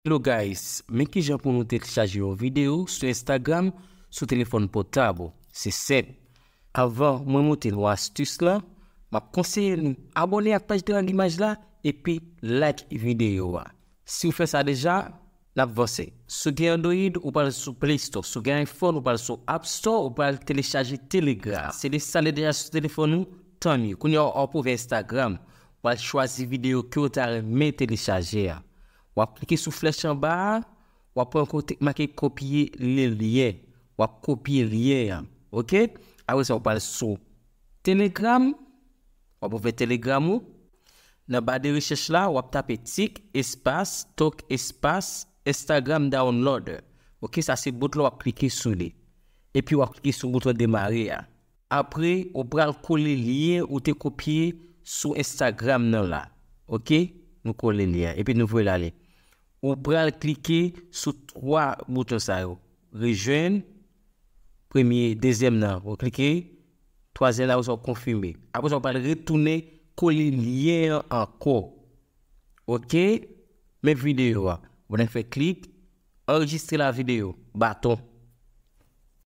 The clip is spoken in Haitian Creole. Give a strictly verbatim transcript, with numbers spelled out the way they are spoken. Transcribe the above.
Hello guys, men kijan pou nou telechaje yon videyo sou Instagram sou telefòn pòtab ou. Se senp. Avan mwen montre nou astis lan, m ap konseye nou abòne ak paj Trangimaj la epi like videyo a. Si w fè sa deja, n ap vanse. Si w gen Android, ou pral sou Play Store. Si w gen iPhone, ou pral sou App Store, ou pral telechaje Telegram. Si l enstale deja sou telefòn ou, tan mye. Kounye a, w ap ouvè Instagram. W al chwazi videyo ke w ta renmen telechaje a. W ap klike sou flèch anba a, w ap pran kote k make kopye le lyen. W ap kopye lyen an. Oke? Apre sa, w pral sou Telegram. W ap ouvè Telegram ou. Nan ba de rechèch la, w ap tape tik espas tok espas Instagram downloader. Oke, sa se bout la, w ap klike sou li. Epi w ap klike sou bouton demare a. Apre, ou pral kole lyen ou te kopye sou Instagram nan la. Oke? Nou kole lyen an. Epi nou voye l ale. Ou pral klike sou twa bouton sa yo. Rejwenn, premye, dezyèm nan, ou klike, twazyèm nan, ou sa w konfime. Apre sa, ou pral retounen kole lyen an ankò. Oke? Men videyo a. Ou pral fè klik, anrejistre la videyo, baton.